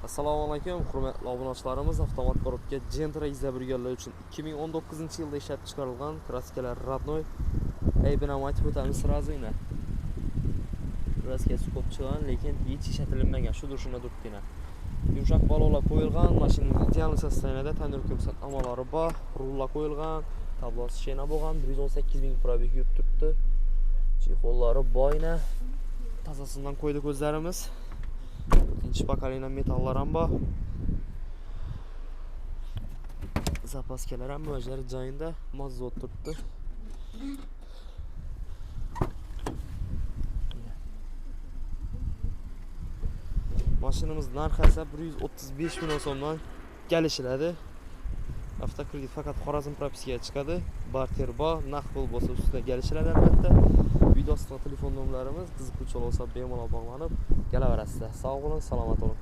Assalomu alaykum, hurmatli obunachilarimiz. Avtomat korobka Gentra izlab yurganlar uchun 2019-yilda ishlab chiqarilgan, краска lar родной. Aybini ham aytib o'tamiz сразу ina. Краска si ko'p chiqqan, lekin hech ishlatilmagan, shu durishida turibdi. Yumshoq balonlar qo'yilgan, mashina идеальный состояние da, тонировка ruxsatnomalari bor, rullar qo'yilgan, tablosi shina bo'lgan, 118 ming пробег yurib turibdi. Чехол lari bor ina. Tozasidan qo'ydik o'zlarimiz. Ikkinchi поколение metallar ham bor. Запаска lar ham o'zlari joyida, mazza turibdi. Mashinamiz narxi esa 135 million so'mdan kelishiladi. Avtokredit faqat Xorazm propiskaga chiqadi. Barter bor, naqd pul bo'lsa ustida kelishiladi albatta. Video ostida telefon nomerlarimiz, qiziquvchi bo'lsa bemalol bog'lanib kelaverasizlar. Sog' bo'ling, salomat bo'ling.